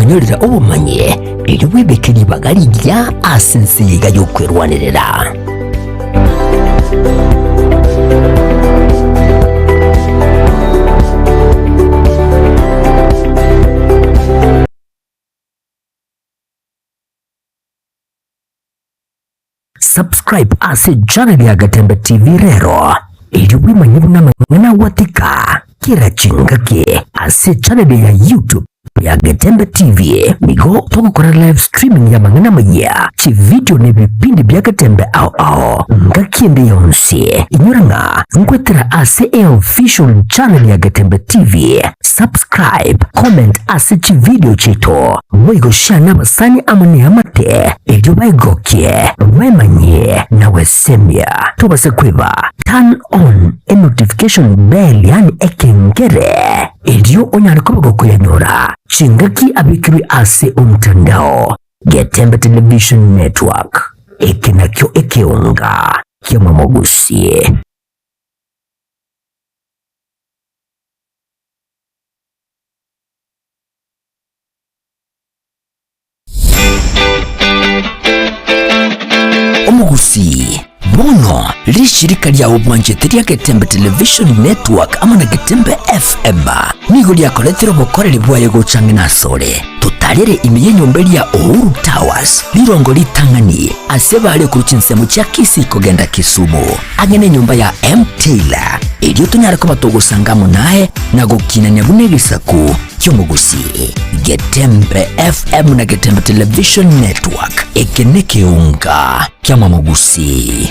Kwanyorire obomanyi, erio bwebeke ribaga rigiya ase ense eye iga y'okwerwanerera. Subscribe ase channel ya Getembe TV rero, erio bwemanye buna amang'ana agwatika kera chingaki ase channel ya YouTube ya Getembe TV. Nigo togokora live streaming ya amang'ana amayia, chividio na ebipindi bia Getembe ao ao ngaki ende yonsi. Inyora ng'a nkwetera ase eofficial channel ya Getembe TV. Subscribe, comment ase chividio chiaito, boigo share nabasani amo neamate, erio baigokie, bemanyie na gwesemia. Tobase kweba, turn on enotification bell yaani ekengere, erio onyare koba gokoyanyora chingaki abekirwe ase omtandao. Getembe Television Network, eke nakio ekeonga ki'omomogusie. Omogusii, bono rishirika riao bwanchete ria Getembe Television Network amo na Getembe FM nigo riakoretire obokoreri bwaye gocha ang'e nasore. Totarere ime y'enyomba eria Uhuru Towers, rirongo ritang'ani ase bare korwa chinsemo chia Kisii kogenda Kisumu. Ang'e nenyomba ya M. Taylor, erio tonyare koba togosanga amo naye na gokinania buna egesaku ki'omogusii. Getembe FM na Getembe Television Network, eke nekeunga ki'amamogusii.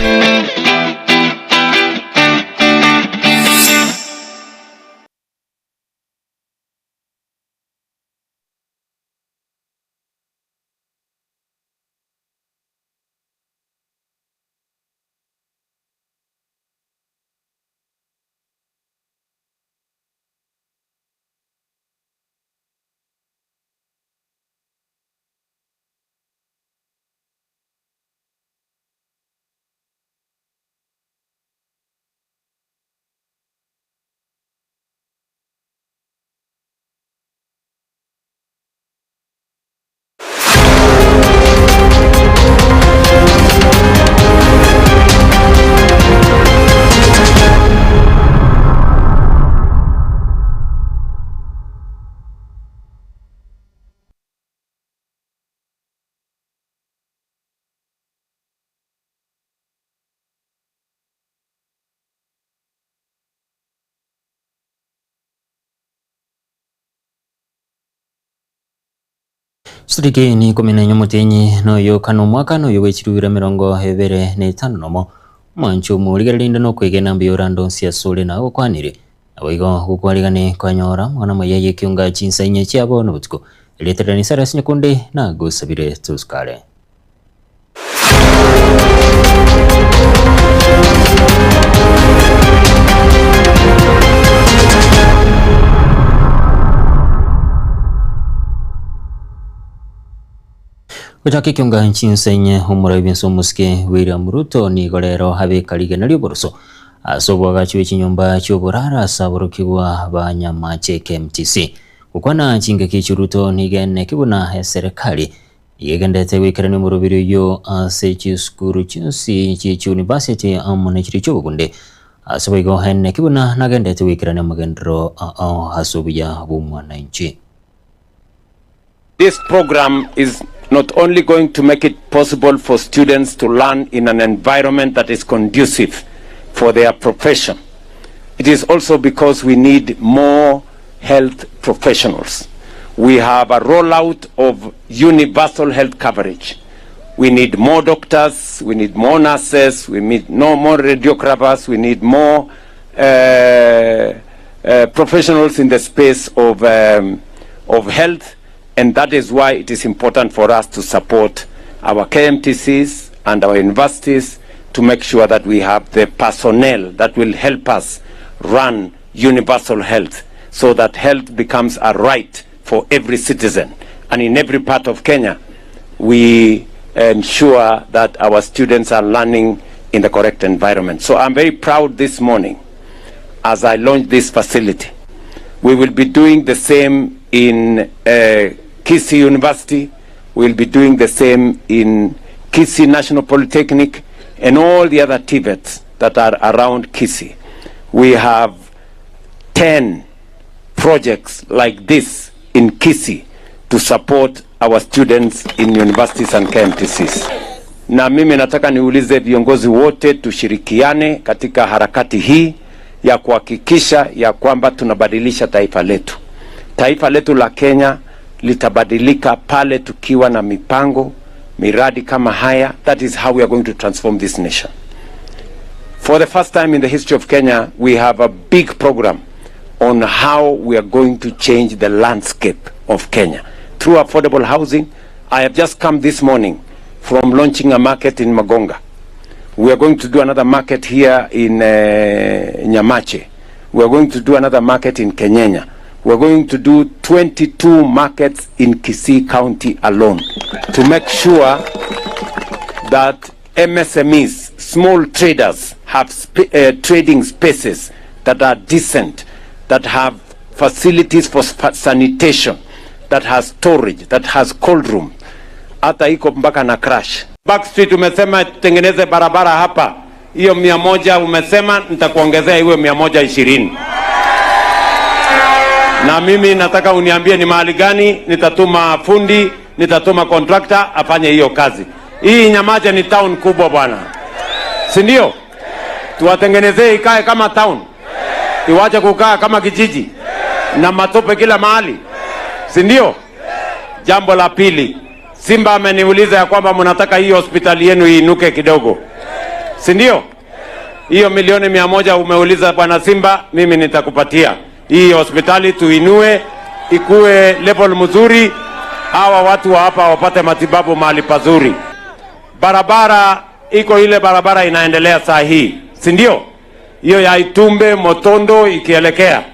Chitariki ikomi na inye omotienyi noyo kane omwaka noyo bwe chirubira emerongo ebere na etano nomo, omwancho omorigereria rinde nokwegena mbuya orande onsi asore nagokwanire. Naboigo gokwarigane kwanyora amang'ana amaya y'ekionga chinsa inye chia bono botuko. Erieta riane Cyrus Nyakundi nagosabire tosukare. Gochaka ekionga chinsa inye omorai bw'ense omosike William Ruto nigo rero abeka rigena ri'oboroso ase oboagachi bwe chinyomba chi'oboraro ase aborokigwa ba Nyamache KMTC. Gokwana chingaki echio Ruto nigo ene ki buna eserekari Nigo egenderete goikerania omoroberi oyio ase chisukuru chionsi chie chiunivasiti amo ne chiria chi'obokunde. Ase boigo Heneki buna nagenderete goikerania amagenderero ao ase obuya bw'omwananchi. This program is not only going to make it possible for students to learn in an environment that is conducive for their profession, it is also because we need more health professionals. We have a rollout of universal health coverage. We need more doctors, we need more nurses, we need no more radiographers, we need more uh, uh, professionals in the space of, um, of health, and that is why it is important for us to support our KMTCs and our universities to make sure that we have the personnel that will help us run universal health so that health becomes a right for every citizen. And in every part of Kenya, we ensure that our students are learning in the correct environment. So I'm very proud this morning as I launch this facility. We will be doing the same in uh, Kisii University, we will be doing the same in Kisii National Polytechnic and all the other TVETs that are around Kisii. We have 10 projects like this in Kisii to support our students in universities and KMTCs. Na mimi nataka niulize viongozi wote tushirikiane katika harakati hii ya kuhakikisha ya kwamba tunabadilisha taifa letu. Taifa letu la Kenya litabadilika pale tukiwa na mipango, miradi kama haya. That is how we are going to transform this nation. For the first time in the history of Kenya, we have a big program on how we are going to change the landscape of Kenya through affordable housing. I have just come this morning from launching a market in Magonga. We are going to do another market here in Nyamache. We are going to do another market in Kenyenya. We are going to do 22 markets in Kisii County alone to make sure that MSMEs, small traders, have trading spaces that are decent, that have facilities for sanitation, that has storage, that has cold room. Hata iko mpaka na crash. Backstreet umesema tutengeneze barabara hapa, hiyo 100 umesema nitakuongezea iwe 120 na mimi nataka uniambie ni mahali gani nitatuma fundi, nitatuma contractor afanye hiyo kazi. Hii Nyamache ni town kubwa bwana, si ndio? Tuwatengenezee ikae kama town, iwache kukaa kama kijiji na matope kila mahali, si ndio? Jambo la pili, Simba ameniuliza ya kwamba mnataka hii hospitali yenu iinuke kidogo, si ndio? Hiyo milioni 100 umeuliza bwana Simba, mimi nitakupatia hii hospitali tuinue, ikue level mzuri, hawa watu wa hapa wapate matibabu mahali pazuri. Barabara iko ile barabara inaendelea saa hii, si ndio? Hiyo ya Itumbe Motondo ikielekea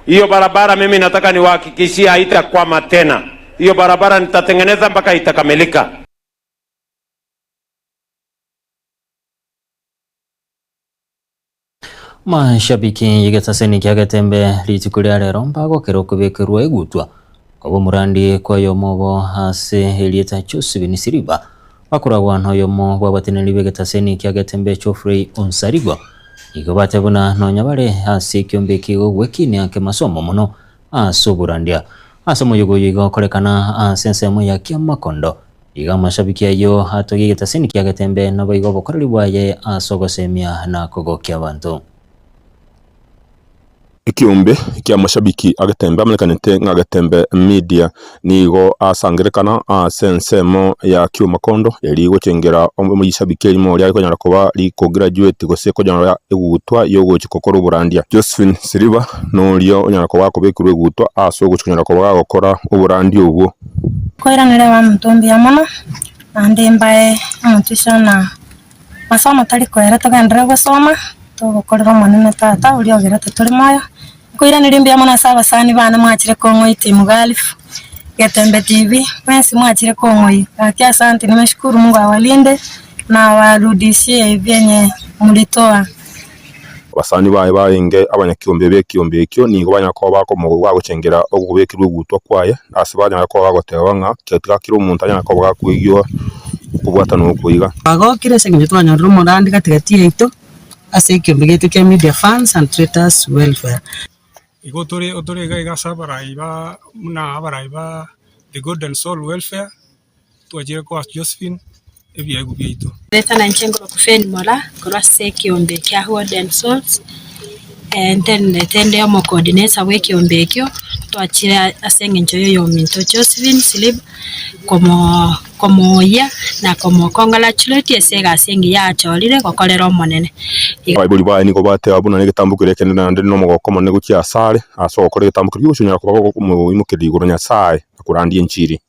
hiyo barabara, mimi nataka niwahakikishie haitakwama tena. Hiyo barabara nitatengeneza mpaka itakamilika. Mashabiki y'egetaseni kia Getembe rituko ria rero mbagokera okobekerwa egutwa koba omorandi kwa oyomo obo ase erieta Josephine Siriba bakoragwa na oyomo bwa abateneneri ba egetaseni kia Getembe Geoffrey Onsarigwa igo batebuna nonya bare ase ekiombe eke gogwekinia kemasomo mono ase oborandia ase omoyega oyo igo okorekana ase ensemo ya Kiamakondo Iga amashabiki ayio atogie egetaseni kia Getembe naboigo obokoreri bwaye ase ogosemia na kogokia abanto. Ekiombe ki'amashabiki a Getembe amanyekanete ng'a Getembe Media nigo asangerekana ase ensemo ya Kiumakondo erio gochengera omoishabiki erimo oria rikonyara koba rikograduate gose konyora egutwa yogochia gokora oborandia. Josephine Siriba noria onyara koba akobekerwa egutwa ase ogochia konyara koba gagokora oborandia obwo. Nkoiranere abaminto mbuya mono, naende mbae omotisho na masomo tari koera togenderere gosoma, togokorera Omonene Tata oria ogerete tore moyo. Nkoiraneria mbuya mono ase abasani bane mwachire kong'oita Mugalifu, Getembe TV, mwensi mwachire kong'oyia. Gaki asante nimeshukuru Mungu awalinde na awarudishie vyenye mlitoa. Abasani baye barenge abanyakiombe b'ekiombe ekio nigo banyara koba bagochengera okobekerwa ogutwa kwaye, ase banyara koba bagoteba ng'a tiga kera omonto anyare koba gakoigwa okobwatana okwo iga. Twagokire ase eng'encho twanyorire omorandi gati gati yaito ase ekiombe giaito kia Media Fans and Traders Welfare. Igo tore tore iga iga ase abarai ba buna abarai ba The Golden Soul Welfare, twachire koa Josephine ebiegwa biaito. Reta nainche ngoroku Feni Moraa korwa ase ekiombe kia Golden Souls, ntenenete inde omocoordinator bwa ekiombe ekio, twachire ase eng'encho ya oyominto Josephine Siliba komo komoyia na komocongratulate ase egasi engiya achorire gokorera Omonene. Abaibori baye nigo bateba buna negetambo keria ekenene naende nomogoko omonene gochia asare, ase ogokora egetambo keria gi'ogochonyora koba gokomoimokereria igoro Nyasae na korandia enchiri.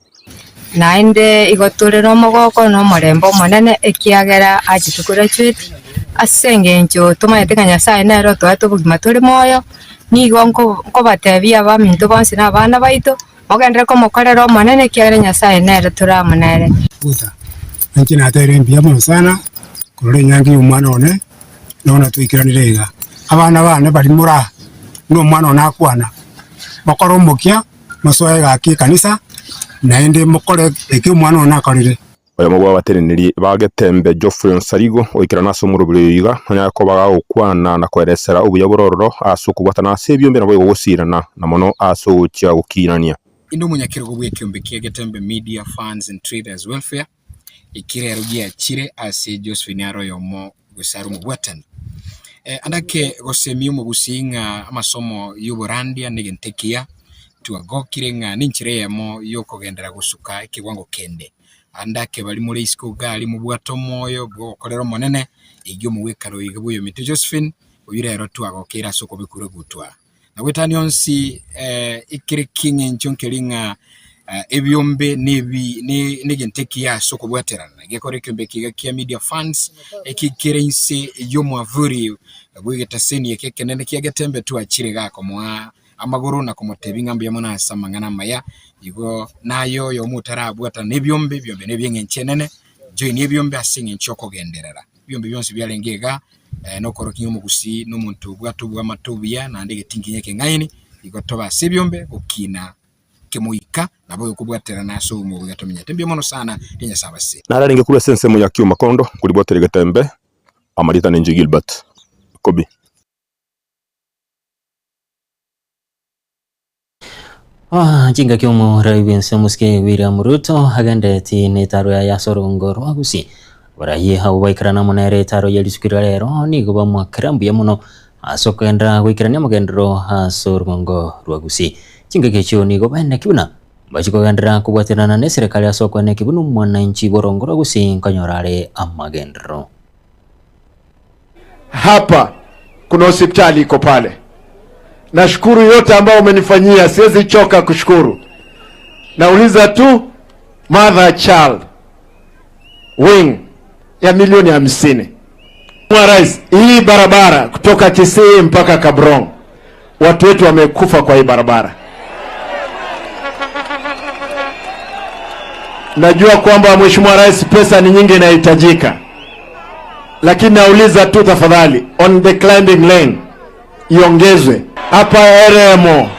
Naende igo tore nomogooko na omorembe omonene, ekiagera achete korachueti, ase engencho tomanyete ng'a Nyasae nere otoete obogima tore moyo. Nigo nkobatebia abaminto bonsi na abana baito, mogenderere komokorera Omonene, ekiagera Nyasae nere tore amo nere. Guta, Inche nateire mbuya mono sana korora enyangi y'omwana one, nonya twaikeranire iga. Abana bane baria more aa, buna omwana one akwana, mokore omokia, mosoe gaki ekanisa. Naende mokore eki omwana one akorire. Oyomo bw'abateneneri ba Getembe, Geoffrey Onsarigo, oikerana ase omorobiri oyo iga, nonyare koba gagokwana na koeresera obuya bore ororo ase okobwatana ase ebiombe naboigo gosirana, na mono ase ogochia gokiinania. Inde omonyakerogo bw'ekeombe kia Getembe Media Fans and Traders Welfare, ekirero giachire ase Josephine are oyomo gose are omobwatani. Andake gosemia omogusii ng'a amasomo y'oborandia negento ekiya, twagokire ng'a nenchera eyemo yokogenderera gosuka ekewango kende. Andake baria more isiko iga aria mobwate omoyo bw'ogokorera Omonene, eyio omogwekano iga bw'oyominto Josephine, oyio rero twagokeire ase okobekwa egutwa. Na goetania onsi ekere ki'eng'encho nkeri ng'a ebiombe nebi ne negento ekiya ase okobwaterana, gekore ekiombe eke iga kia Media Funds, eki kere inse y'omwavuri bw'egetaseni eke ekenene kia Getembe twachire igaa komoa amagoro na komotebia ng'a mbuya mono ase amang'ana amaya, igo naye oyomo otarabwatana na ebiombe, ebiombe nebi'eng'encho enene, join ebiombe ase eng'encho y'okogenderera. Ebiombe bionsi biarenge iga, nokorokia ng'a omogusii nomonto obwate obwamate obuya naende egetinkinye ekeng'aini, igo tobe ase ebiombe gokina kemoika nabo gekobwaterana ase obomo obuya tomenyete. Mbuya mono sana, riria Nyasae abasesenie. Nararenge korwa ase ensemo ya Kiumakondo, nkoribwatera egetembe, amarieta ninche Gilbert Kobi. Chingaki omorai bw'ense omosike William Ruto agendereti netaro yaye ase orongo rwa Gusii. Abarai abwo baikerana amo nere etaro ye risuko ria rero nigo bamoakera mbuya mono ase okogenderera goikerania amagenderero ase orongo rwa Gusii. Chingaki echio nigo baeneki buna mbachia kogenderera kobwaterana ne eserekari ase okoeneki buna omwananchi bw'orongo rwa Gusii nkonyora are amagenderero. Hapa kuna hospitali iko pale. Nashukuru yote ambayo umenifanyia, siwezi choka kushukuru. Nauliza tu mother child wing ya milioni 50. Mheshimiwa Rais, hii barabara kutoka Kisii mpaka Kabrong, watu wetu wamekufa kwa hii barabara. Najua kwamba Mheshimiwa Rais, pesa ni nyingi inahitajika, lakini nauliza tu tafadhali, on the climbing lane iongezwe hapa Eremo,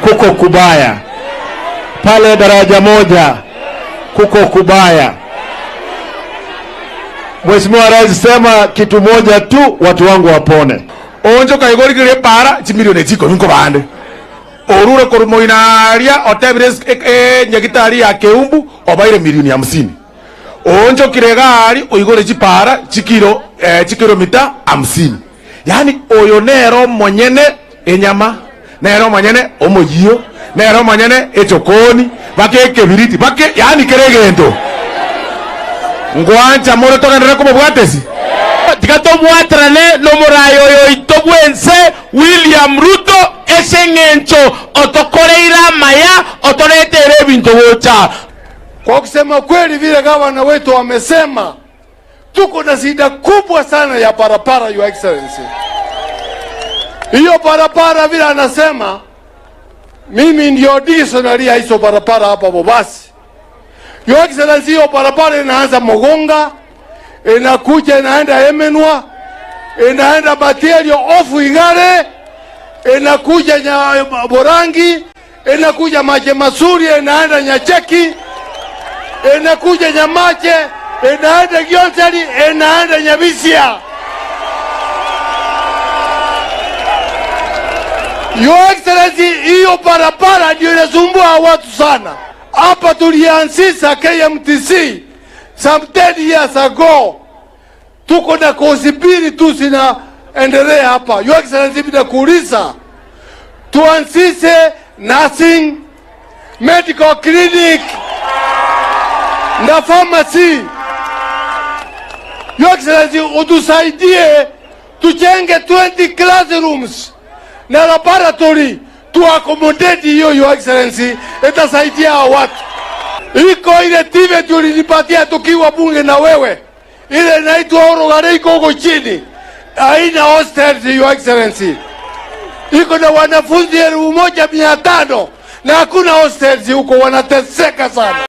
kuko kubaya pale, daraja moja kuko kubaya. Mheshimiwa Rais, sema kitu moja tu, watu wangu wapone. Oonchoka igo origererie epaara chimilion echi ikomi nkobande. Orure korwa moino aaria otebire enyagitari ya Keumbu obaire milioni hamsini. Oonchokire iga aaria oigore chipaara chikiro chikilomita hamsini. Yaani oyo nere omonyene enyama, nere omonyene omoyio, nere omonyene echokoni, baka ekebiriti, baka yaani kera egento. Ngwancha more togenderere komobwatesi? Tiga tobwaterane nomoraai oyo oito bw'ense William Ruto ase eng'encho otokoreire amaya, otoreteire ebinto gocha. Kwa kusema kweli vile gavana wetu amesema tuko na shida kubwa sana ya barabara, Your Excellency. Hiyo barabara vile anasema, mimi ndio dictionary ya hizo barabara hapa Bobasi. Your Excellency, hiyo barabara inaanza Mogonga, inakuja inaenda Emenwa, inaenda Matielio ofu Igare, inakuja nya Borangi, inakuja Mache Masuri, inaenda Nyacheki, inakuja Nyamache, inaenda Gionseri, inaenda Nyabisia. Your Excellency, hiyo barabara ndio inasumbua watu sana. Hapa tulianzisha KMTC some 10 years ago, tuko na kozi mbili tu zinaendelea hapa. Your Excellency, ninakuuliza tuanzishe nursing, medical clinic na pharmacy. Your Excellency, utusaidie tujenge 20 classrooms na laboratory tu accommodate hiyo. Your Excellency, itasaidia hao watu. Iko ile TVET ulinipatia tukiwa bunge na wewe, ile inaitwa Orogare iko huko chini, haina hostels. Your Excellency, iko na wanafunzi 1500 na hakuna hostels huko, wanateseka sana.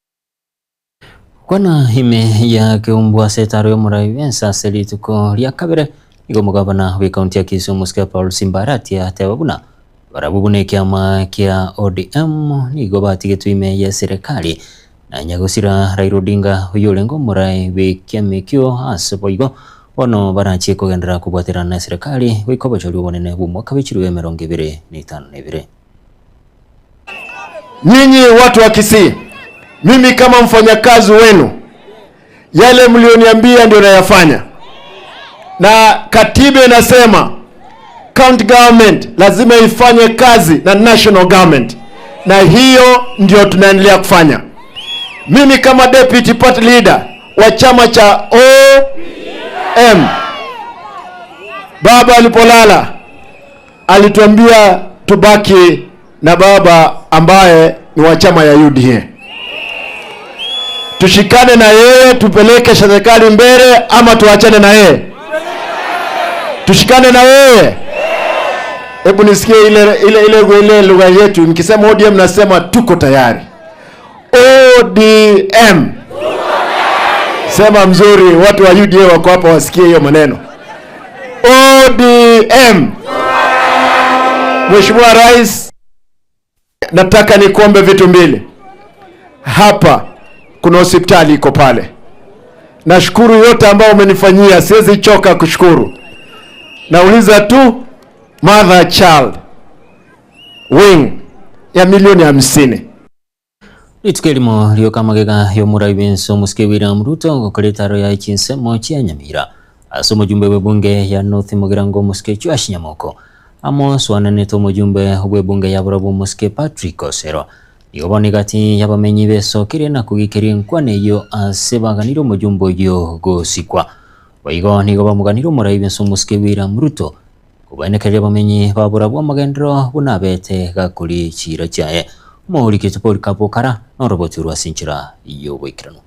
Kwana ime ya Keumbu ase etaro y'omorai bw'ense ase rituko ria kabere, nigo omogabana bw'ekaunti ya Kisumu Oscar Paul Simba Arati ateba buna. Barabwo buna ekiama kia ODM nigo batigetwe ime y'eserekari na nyagosira Raila Odinga oyorenge omorae bw'ekiama ekio ase boigo bono barachie kogenderera kobwaterana na eserekari goika obochori obonene bw'omwaka bw'echirwe 2052. Nyinyi watu wa Kisii, mimi kama mfanyakazi wenu, yale mlioniambia ndio nayafanya, na katiba inasema county government lazima ifanye kazi na national government, na hiyo ndio tunaendelea kufanya. Mimi kama deputy party leader wa chama cha OM, baba alipolala alituambia tubaki na baba ambaye ni wa chama ya UDA, tushikane na yeye tupeleke serikali mbele, ama tuachane na yeye? Tushikane na yeye. Hebu nisikie ile ile ile ile lugha yetu, nikisema ODM nasema tuko tayari. ODM sema mzuri, watu wa UDA wako hapa wasikie hiyo maneno. ODM. Mheshimiwa Rais, nataka nikuombe vitu mbili. Hapa kuna hospitali iko pale. Nashukuru yote ambayo umenifanyia, siwezi choka kushukuru. Nauliza tu mother child wing ya milioni 50. Rituko erimo rioka amagega y'omorai bw'ense omosike William Ruto gokora etaro yaye chinsemo chia Nyamira ase omojumbe bw'ebunge ya North Mugirango omosike Joash Nyamoko amo soananete omojumbe bw'ebunge ya Barabwo omosike Patrick Osero. Nigo bono egati y'abamenyi besokire na kogikeria enkwana eyio ase baganire omojumbe oyio gosikwa. Boigo nigo bamoganire omorai bw'ense omosike William Ruto kobaenekeria abamenyi ba Barabwo amagenderero buna abete gakori chiira chiaye. Omoorikete Polycarp Okara noroboti rwa ase enchera y'oboikeranu.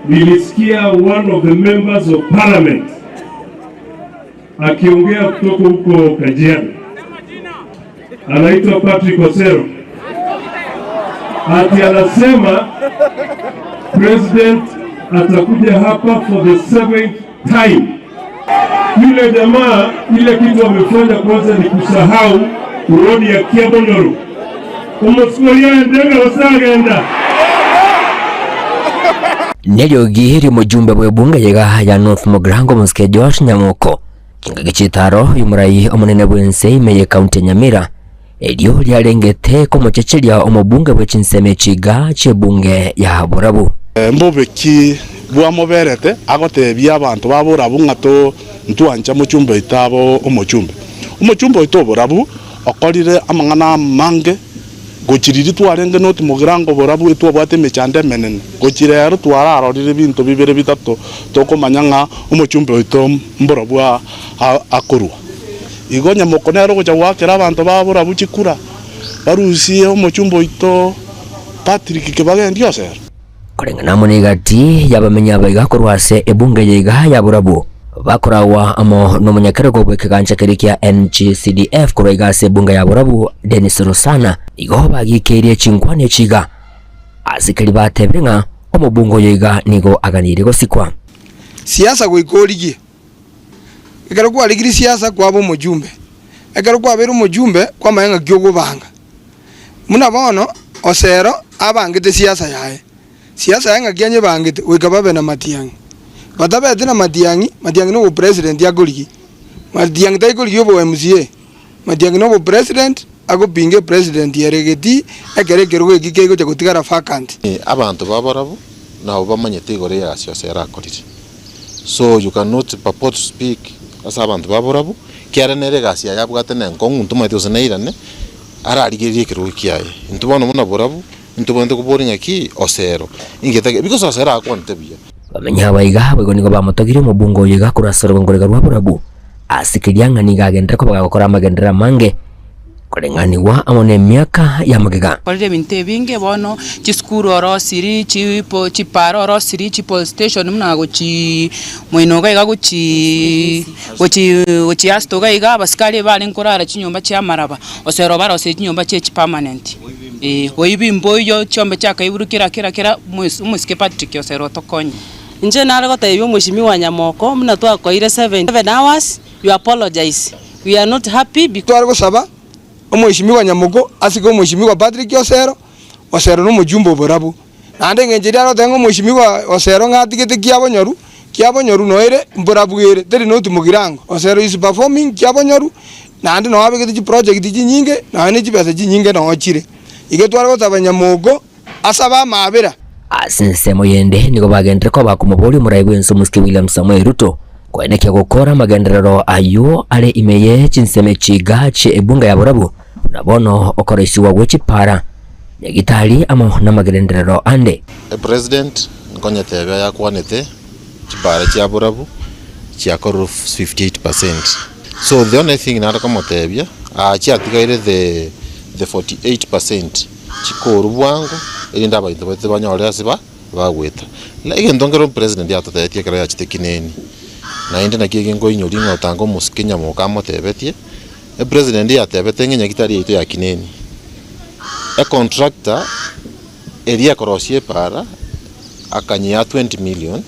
Nilisikia one of the members of parliament akiongea kutoka huko Kajiado, anaitwa Patrick Osero, ati anasema president atakuja hapa for the seventh time. Yule jamaa ile kitu amefanya kwanza ni kusahau urodi ya Kiabonyoru omosuoria ndege osagenda Neriogi ri'omojumbe bw'ebunge yega ya North Mugirango omosike Joash Nyamoko chingaki chitaro y'omorai omonene bw'ense ime y'ecounty ya Nyamira erio riarengete komochecheria omobunge bwe chinsemo echiga chi'ebunge ya Borabu. Mbobe ki bwamoberete agotebia abanto ba borabu ng'a ntwancha mochumbe oito abe omochumbe? Omochumbe oito o borabu okorire amang'ana amange, gochia riria twarenge notimogirango borabu etwabwate emechando emenene, gochia rero twararorire ebinto bibere bitato tokomanya ng'a omochumbe oito mborabu akorwa. Igo nyamoko nere ogocha goakera abanto ba borabu chikura, barusie omochumbe oito Patrick Kibagendi Osero. Koreng'ana amo negati y'abamenyi abaiga korwa ase ebunge eye iga ya Borabu, bakoragwa amo nomonyakerogo bw'ekegancha keria kia NGCDF korwa iga ase ebunge ya Borabu, Dennis Rosana, igo bagikeirie chinkwana echi iga ase keria batebire ng'a omobunge oyo iga nigo aganeirie gosikwa. Siasa goika origie. Ekero kwarigirie siasa kwaba omojumbe. Ekero kwabeire omojumbe kwamanya ng'aki ogobanga. Buna bono Osero abangete siasa yaye. Siasa yaye ng'aki anyebangete goika babe na Matiang'i. Batabeti na Matiang'i, Matiang'i na obopresident akorigia. Matiang'i tari korigia obo MCA, Matiang'i na obopresident agopinga epresident ere getii ekero ekerogo eki kegocha gotigara vacant. Abanto ba barabwo nabo bamanyete igoro y'egasi Osero akorire. So you cannot purport to speak ase abanto ba barabwo, ekiagera nere egasi yaye abwate nenkong'u ntomanyete gose neirane, ararigererie ekerogo kiaye. Intwe bono buna barabwo, ntobwenerete koboria ng'aki Osero, inki etagete because Osero akwanete buya. Bamenyi aba iga boigo nigo bamotogirie omobunge oyo iga korwa ase orogongo rwaiga rwa borabu, ase keria ng'a nigo agenderere koba gagokora amagenderero amange koreng'anigwa amo nemiaka ya magega. Korire ebinto ebinge bono, chisukuru orosiri, chipo chipara orosiri, chipolice station buna gochii moino iga iga gochii gochii gochii asto iga iga abasikari ebarenge korara chinyomba chia amaraba, osero obaroseirie chinyomba chia chipermanent eh. Boibi mboiyo, chiombe chiakaiburu kera kera kera mois omosike Patrick Osero otokonye. Inche nare gotebia omweshimiwa Nyamoko buna twakoire 77 hours, you apologize, we are not happy because. Tware gosaba. Omweshimiwa Nyamoko asike Omweshimiwa Patrick Osero, Osero na omochumba oborabu. Naende engencho eria arotebe ng'a Omweshimiwa Osero ng'a atigete Kiabonyoru, Kiabonyoru noyo ere mborabu ere, teri noti mogirango. Osero is performing Kiabonyoru, naende noo abegete chiproject chinyinge, nonya ne chibesa chinyinge noo chire. Igo tware gosaba Nyamoko asabe amaabera. Ase ensemo yende nigo bagenderere koba komoboria omorai bw'ense omosike William Samoei Ruto koenekia gokora amagenderero ayio are ime ye chinsemo echiga chie ebunga ya borabu buna bono okoroisigwa gwe chipara, nyagitari amo namagenderero ande. Epresident nkonyetebia yakwanete chipara chia borabu chiakorire 58%. So the only thing nare komotebia aa chiatigaire the the 48% chikorwa bwango erinde abaito baito banyore ase ba bagweta. Na egento nkere opresident atotebetie ekero yachete kineni, naende naki eke nkoinyoria ng'a otanga omosike nyamoka amotebetie, epresident yatebete ng'a enyagitari yaito ya kineni, econtractor eria ekorosia epaara akanyea 20 million,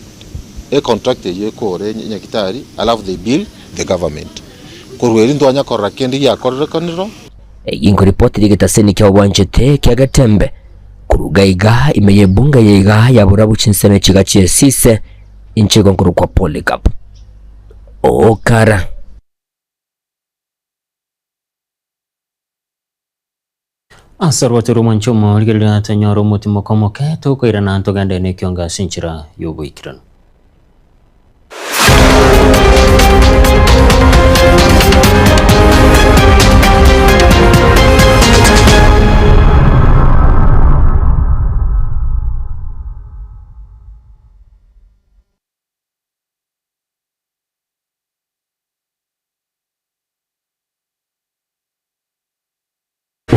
econtractor eywo ekore enyagitari alafu they bill the government. Korwa erio ntwanya korora kende giakorerekanire. Egi nkoripoti rigetaseni kia obwanchete kia Getembe koruga iga ime y'ebunga eye iga ya borabu chinsemo chiga chi'esise inche igo nkorokwa Polycarp Okara. Ase orwoti rw'omwancho omo, rigereria tonyore omotimoko omoke, tokoirana togende nekiongo ase enchera y'oboikeranu.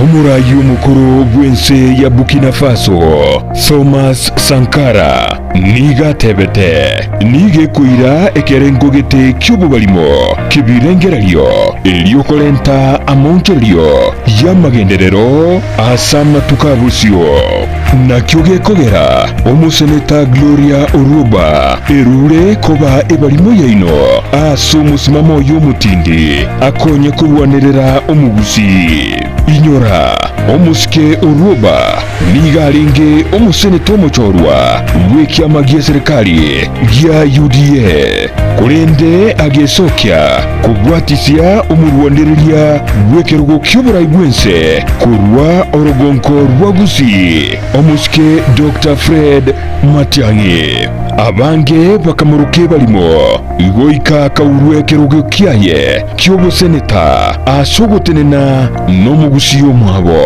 Omoraai omokoro bw'ense ya Burkina Faso, Thomas Sankara, nigo atebete, Nigo ekoira ekerengo gete ki'obobarimo ki'ebirengererio erio korenta amaonchorerio y'amagenderero ase amatuko a bosio. Nakio gekogera omoseneta Gloria Orwoba erure koba ebarimo yaino ase omosimamo oye omotindi akonye korwanerera omogusii. Inyora, omosike Orwoba nigo arenge omoseneta omochorwa bw'ekiama gi'eserekari gia UDA, korende agesokia kobwatisia omorwanereria bw'ekerogo ki'oborai bw'ense korwa orogonko rwa Gusii, omosike Doctor Fred Matiang'i. Abange bakamoroka ebarimo goika akaurwa ekerogo kiaye ki'oboseneta ase ogotenena nomogusii omwabo.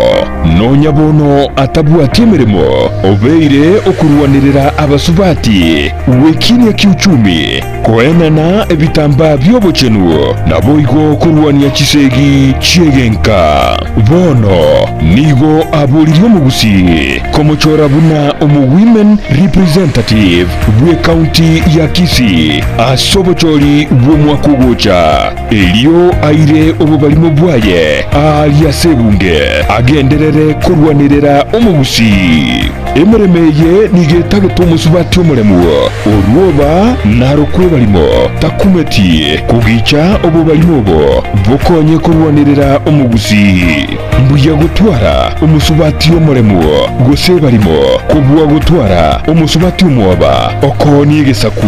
Nonya bono atabwati emeremo, obeire okorwanerera abasubati gwekinia kiuchumi, koenana ebitambaa bi'obochenu, naboigo korwania chisegi chi'egenka. Bono nigo aboririe omogusii komochora buna omo-women representative bw'ecounty ya Kisii ase obochori bw'omwaka ogocha, erio aire obobarimo bwaye aaria ase ebunge agenderere korwanerera omogusii. Emeremo eye nigo etagete omosubati omoremu, orwoba narokwe ebarimo, takumeti kogicha obobarimo obo bokonye korwanerera omogusii. Mbuya gotwara omosubati omoremu gose ebarimo kobua gotwara omosubati omwoba okoonia egesaku.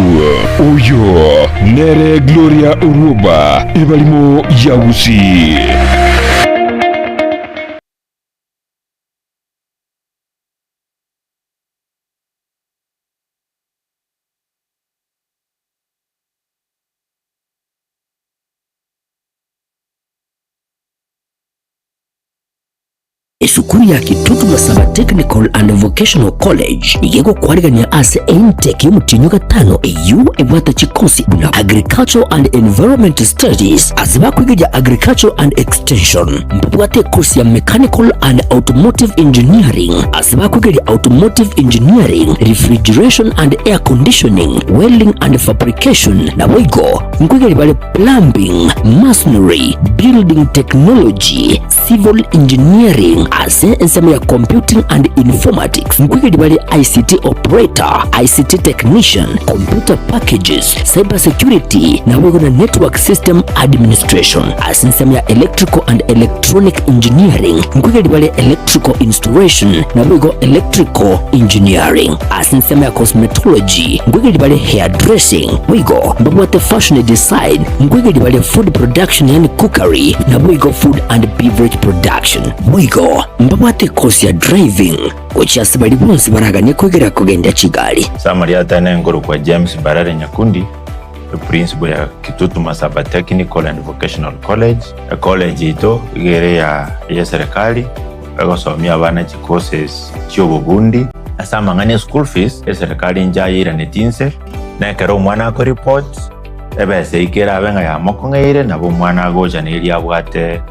Oyo nere Gloria Orwoba, ebarimo ya Gusii. Esukuru ya Kitutu Masaba Technical and Vocational College nigo egokwarigania ase intake y'omotienyi o gatano eyio ebwate chikosi buna Agricultural and Environment Studies ase bakwegeria Agricultural and Extension. Mbabwate ekosi ya Mechanical and Automotive Engineering ase bakwegeria Automotive Engineering, Refrigeration and Air Conditioning, Welding and Fabrication naboigo nkwegeria bare Plumbing, Masonry, Building Technology, Civil Engineering. Ase ensemo ya Computing and Informatics nkoigeria bare ICT Operator, ICT Technician, Computer Packages, Cyber Security naboigo na Network System Administration. Ase ensemo ya Electrical and Electronic Engineering nkoigeria bare Electrical Installation naboigo Electrical Engineering. Ase ensemo ya Cosmetology nkoigeria bare Hairdressing boigo mbabwate Fashion Design nkoigeria bare Food Production yaani Cookery naboigo Food and Beverage Production. Boigo mbabwate ekosi ya Driving gochia ase baria bonsi baraganie koigera kogendia chigari. Samari atene nkorokwa James Mbarare Nyakundi, eprinciple ya Kitutu Masaba Technical and Vocational College. Ecollege yaito iga ere ya eyeserikali egosomia abana chicourses chiobobundi. Ase amang'ana e school fees, eserikali inche ayeiraneti inse, na ekero omwana akoreport, ebesa eyio kerabe ng'a yamokong'eire, nabo omwana agocha neria abwate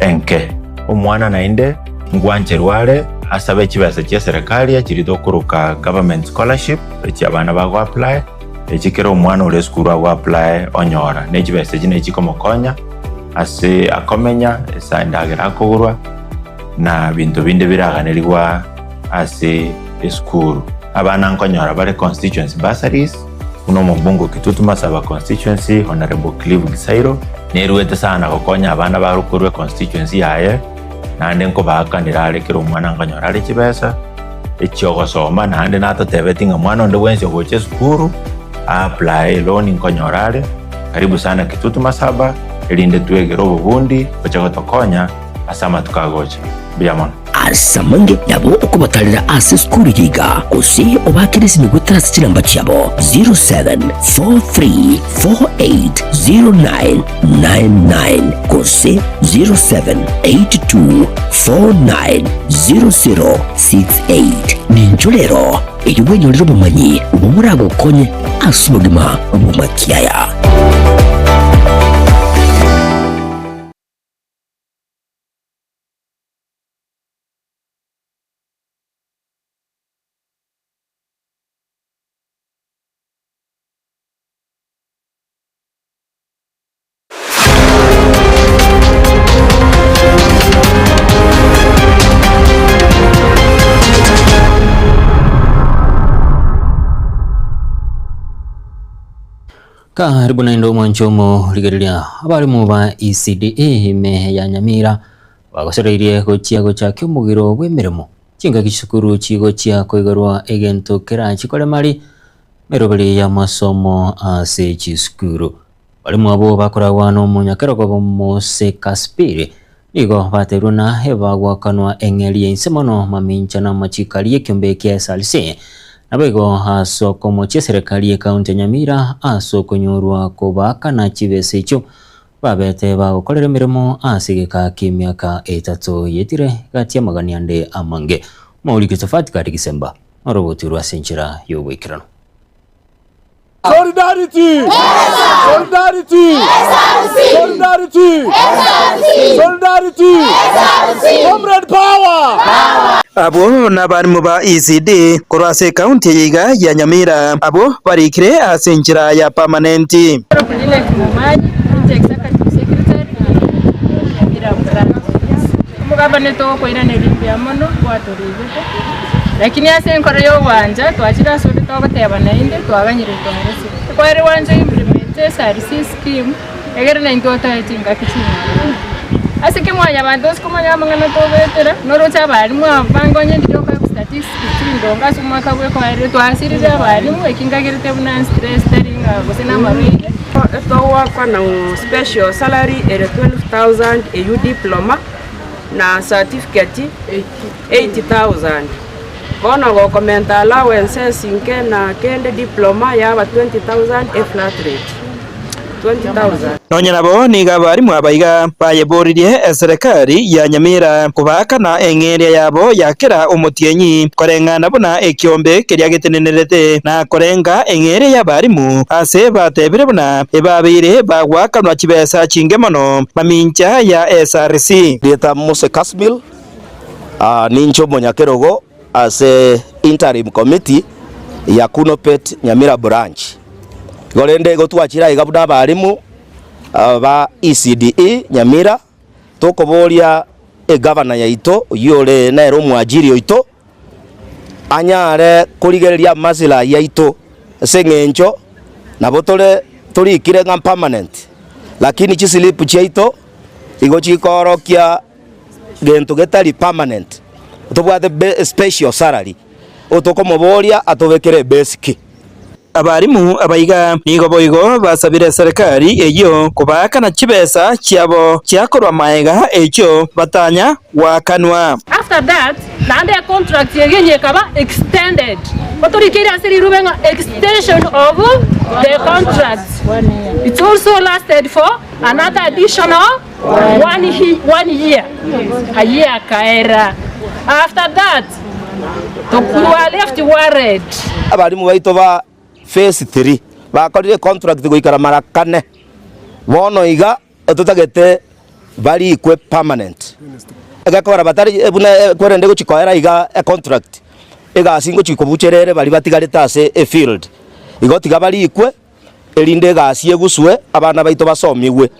enke. Omwana naende ngwancherwa are asabe chibesa chi'eserekari echiria tokoroka government scholarship, echi abana bago apply, echi kera omwana ore esukuru ago apply onyora. Ne chibesa echi nechikomokonya ase akomenya, ase endagera akogorwa, na binto binde biraganerigwa ase esukuru. Abana nkonyora bare constituency bursaries, buna omobunge o Kitutu Masaba constituency Honourable Clive Gisairo, Neruete sana gokonya abana bare korwa econstituency yaye, naende nkobaakanera are kera omwana nkonyora are chibesa echiogosoma, naende natotebeti ng'a mwana onde bwensi ogocha esukuru a apply loan nkonyora are. Karibu sana Kitutu Masaba erinde twegere obobundi oche gotokonya ase amatuko agocha. Mbuya mono. Ase amange nabo okobatarera ase esukuru eye iga, gose obaakere esimi goetera ase chinamba chiabo 0743480999 gose 0782490068. Nincho rero erio bwenyorere obomanyi obwo boragokonye ase obogima bw'amakiaya. Karibu naende omwancho omorigereria abarimu ba ECDE ime ya Nyamira Bagosereirie gochia gochakia omogiro bw'emeremo, chingaki chisukuru chigochia koigorwa egento kerachie koremari meroberi y'amasomo ase chisukuru. Barimo abwo bakoragwa nomonyakerogo Mose Kaspiri nigo bateirwe na ebagoakanwa eng'eria y'inse mono mamincha namachiko aria y'ekiombe kia SRC. Naboigo ase okomochia eserekari y'ekaunti ya Nyamira ase okonyorwa kobaakana chibesa echio Babete bagokorera emeremo ase egeka ki'emiaka etato yetire gati y'amagani ande amange. Mauri Josephat gari gisemba norogotirwe ase enchera y'oboikeranu. Solidarity! Solidarity! Solidarity! Solidarity! Comrade power! Abwo nabarimu ba ECD korwa ase ekaunti eye iga ya Nyamira, abwo barikire ase enchera ya pamanenti. Linet Momanyi, County Executive Secretary, Nyamira Branch. Omogabane togokoiraneria mbuya mono gwatorigete, lakini ase enkoro ya ogwancha twachire ase ore togoteba naende twaganyire twaresire. Ekware gwancha implement SRC scheme egere naintwe otoe chingaki ching'ao. Ase ki mwanyabanto ase komanya amang'ana togoetera, noroche abalimu aba bange onye ndiri okoegwa statistics chindonge ase omwaka bwa ekoerire twasirire abalimu eki nkagerete buna stress tari ng'a gose na amarwaire. Togoakana special salary ere 12,000 eywo diploma na certificate 8000. Bono gokomenta allowances inke na kende diploma yaba 20,000 e flat rate. 20,000. Nonya nabo nigo abarimu aba iga bayeboririe eserekari ya Nyamira kobaakana eng'eria yabo ya kera omotienyi, koreng'ana buna ekiombe keria getenenerete, na korenga eng'eria y'abarimu ase batebire buna ebabeire bagoakanwa chibesa chinge mono mamincha ya SRC. Rieta Mose Kasmil, ninche omonyakerogo ase interim committee ya Kunopet Nyamira branch. Igo rende igo twachire aiga buna abalimu ba ECDE Nyamira tokoboria. egavana yaito oyio ore nere omwajiri oito, anyare korigereria amasilahi aito ase eng'encho nabo tore torikire ng'a permanent, lakini chislip chiaito igo chikoorokia gento getari permanent, tobwate be special salary, otokomoboria atobekere ebasic. Abarimu abaiga nigo boigo basabire eserekari eyio kobaakana chibesa chiabo chiakorwa maega echio batanya goakanwa. After that, naende econtract eria enye ekaba extended. Otorikeire ase rirube ng'a extension of the contract. It also lasted for another additional one year. Ayio akaera. After that, we were left worried. Abalimu baito ba phase 3 bakorire econtract goikera mara kane, bono iga totagete barikwe permanent. Egekogera batari buna kwerende gochia koera iga econtract, egasi ngochia kobuchera ere baria batigarete ase efield. Igo tiga barikwe. erinde egasi eguswe, abana baito basomigwe.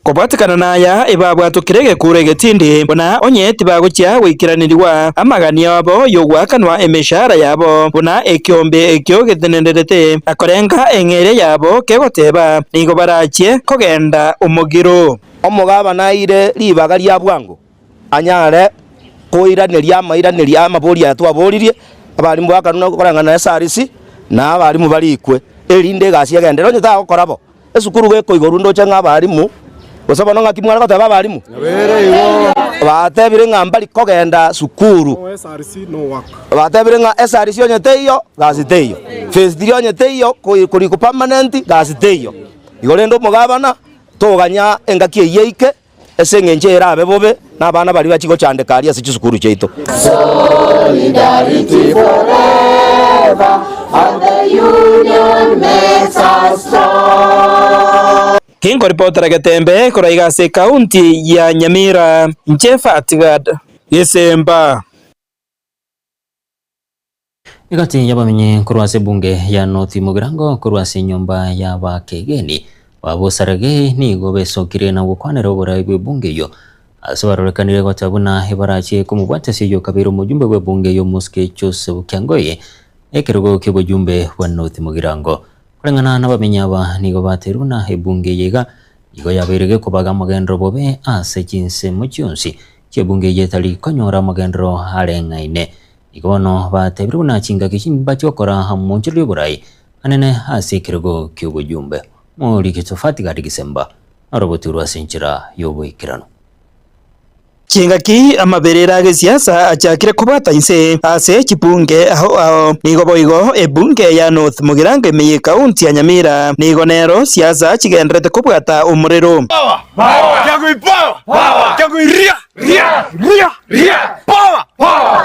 Kobwatekana naya ebabwatokire egekuro egetindi, buna onye tibagochia goikeranigwa amaganio abo y'ogoakanwa emeshahara yabo, buna ekeombe ekio getenenerete na korenga eng'eria yabo kegoteba, nigo barachie kogenda omogiro. Omogabana aire ribaga ria bwango, anyare koiraneria amairanerio a'amabori aya twaboririe, abalimu bakanwa koreng'ana na SRC, na abalimu barikwe, erinde egasi egenderere. Onye tagokora bo, esukuru gekoigorwa ndoche ng'a abalimu, gose bono ng'aki mware goteba abalimu? Batebire ng'a mbari kogenda sukuru, batebire ng'a SRC onye teiyo, gasi teiyo, phase three onye teiyo, korikwa permanent, gasi teiyo. Igo rende omogabana, toganya engaki eyio eike. Ase engencho erabe bobe nabana baria bachia gochandeka aria ase chisukuru chiaito. Solidarity forever, and the union makes us strong. Kinkoripotera Getembe korwa iga ase ekaunti ya Nyamira, inche Fatgad Gesemba. Egati y'abamenyi korwa ase ebunge ya North Mugirango korwa ase enyomba y'abakegeni ba Bosaragei nigo besokire na gokwanera oborai bw'ebunge eyio ase barorekanire goteba buna ebarachie komobwatesia oyio okabeire omojumbe bw'ebunge y'omosike Joseph Kiangoi ekerogo ki'obojumbe bwa North Mugirango. Koreng'ana nabamenyi aba nigo bateirwe buna ebunge eye iga nigo yabeire gekobaga amagenderero bobe ase chinsemo chionsi chi'ebunge eye etari konyora amagenderero areng'aine. Igo bono batebire buna chingaki chimbache gokora omonchorori oborai anene ase ekerogo ki'obojumbe. Morike Tsofati gati Gisemba, norogoturwa ase enchera y'oboikeranu. Chingaki amaberera agesiasa achakire kobwata inse ase chibunge ao ao. Nigo boigo ebunge ya North Mugirango ime y'ekaunti ya Nyamira nigo nero siasa chigendererete kobwata omorero.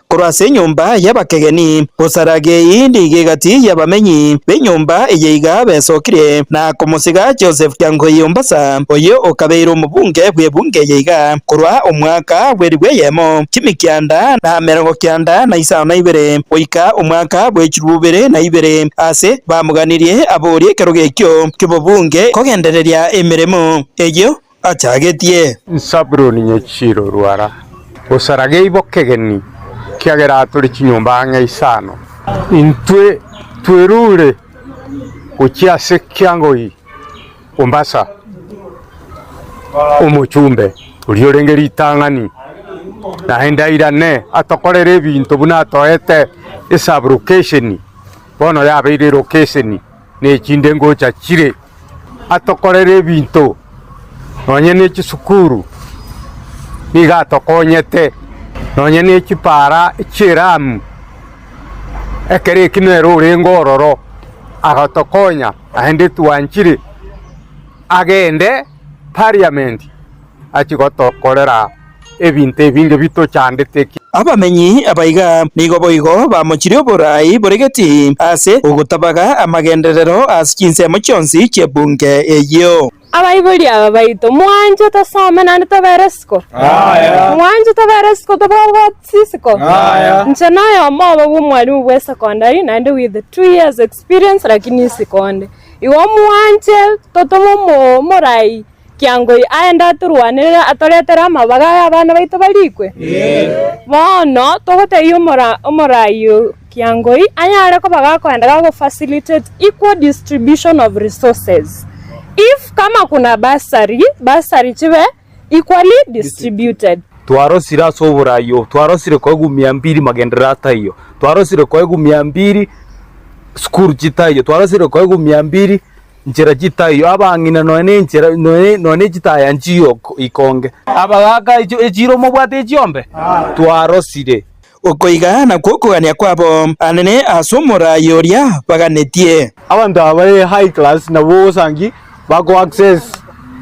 Korwa ase enyomba y'abakegeni, Bosaragei nigo egati y'abamenyi b'enyomba eye iga besokirie na komosiga Joseph Kiangoi Ombasa, oyio okabeire omobunge bw'ebunge eye iga korwa omwaka bw'elifu eyemo chimikianda na emerongo kianda na isano na ibere goika omwaka bw'echilifu bibere na ibere, ase bamoganirie aborie ekerogo ekio ki'obobunge kogendereria emeremo eyio. achagetie. Zabuloni nyechire orwara, gosaragei bokegeni, ekiagera atore chinyomba ang'e isano. Intwe twerure gochia ase Kiangoi Mombasa, omochumbe oria orenge ritang'ani, naende airane atokorere ebinto buna atoete esub-location, bono yabeire elokeseni, na echinde ngocha chire. atokorere ebinto, nonye ne chisukuru nigo atokonyete, nonye ne chipara chi'eramu, ekero ekio nere orenge ororo, agatokonya naende twanchire agende parliament achie gotokorera ebinto ebinge bitochandete. Abamenyi abaiga nigo boigo bamochirie oboraai bore geti ase ogotabaga amagenderero ase chinsemo chionsi chi'ebunge eyio. Abaibori aba baito, mwanche tosome naende tobere isiko? Mwanche tobere isiko tobwate isiko? Inche noyomo obo bw'omwalimu bwa esecondary naende with 2 years experience lakini isiko onde. Igo mwanche totome omorai. Kiangoi aende atorwanerere atoretere amabaga aya abana baito barikwe? Bono togotebia omora omorai o Kiangoi anyare koba gakoenda gago facilitate equal distribution of resources. If kama kuna bursary, bursary chibe equally distributed. Twarosire ase oborai obo, twarosire koegwa mia mbili magenderero ataiyo, twarosire koegwa mia mbili sukuru chitaiyo, twarosire koegwa mia mbili nchera chitaiyo, abang'ina nonya na enchera nonya nonya na echitaya nchiyo ikonge. Abagaaka echiro mobwate echiombe? Twarosire. Okoiga nakwo okogania kwabo anene ase omoraai oria baganetie. Abanto aba bare high class nabwo ogosangi bako access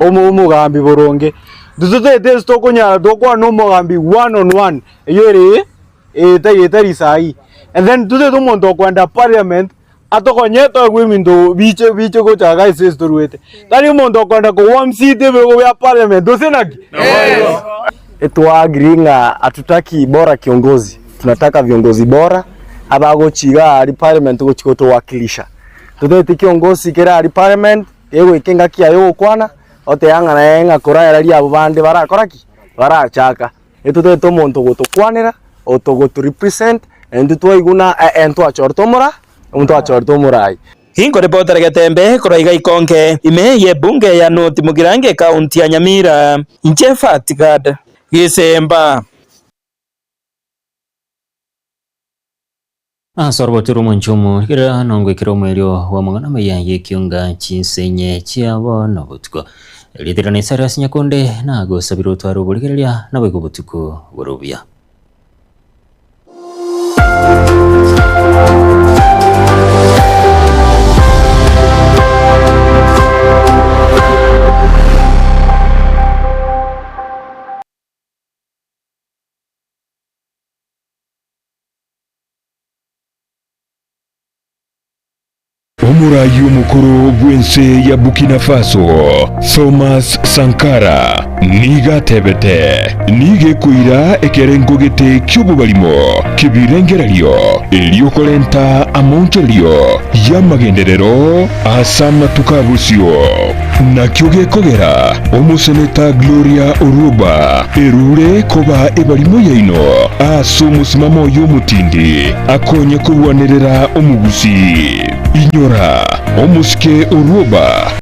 omogambi boronge. Intwe totaete ase tokonyara tokwana omogambi one on one eywo ere etari etari sahihi. And then totaete omonto okoenda parliament atokonye toegwe ebinto biche biche gocha iga ase ase toruete. Tari omonto okoenda kowarm seat ebirogo bia parliament gose naki? Etwa agree ng'a hatutaki bora kiongozi, tunataka viongozi bora abagochi iga aria parliament gochi gotowakilisha. Totaete kiongozi kere aria parliament kegoika engaki yaye ogokwana oteba ng'a naye ng'a koraeraria abwo bande barakora ki? Barachaka. Etotaete omonto ogotokwanera, otogoto represent, na intwe twaigwa na ntwachorete omora, ntwachorete omorai. Inkorepotera Getembe korwa iga Ikonge, ime y'ebunge ya North Mugirango ekaunti ya Nyamira, inche Fatgad Gisemba. Ase orogoto rw'omonchomo, rigereria nongoikera omoerio bw'amang'ana amaya y'ekionga chinsenye chiabo nobotuko. Erieta riane Cyrus Nyakonde, nagosabire otware oborigereria naboigo obotuko bore obuya. Omoraai omokoro bw'ense ya Burkina Faso, Thomas Sankara, nigo atebete, Nigo ekoira ekerengo gete ki'obobarimo ki'ebirengererio erio korenta amaonchorerio y'amagenderero ase amatuko a bosio. Nakio gekogera omoseneta Gloria Orwoba erure koba ebarimo yaino ase omosimamo oye omotindi akonye korwanerera omogusii. Inyora, omosike Orwoba.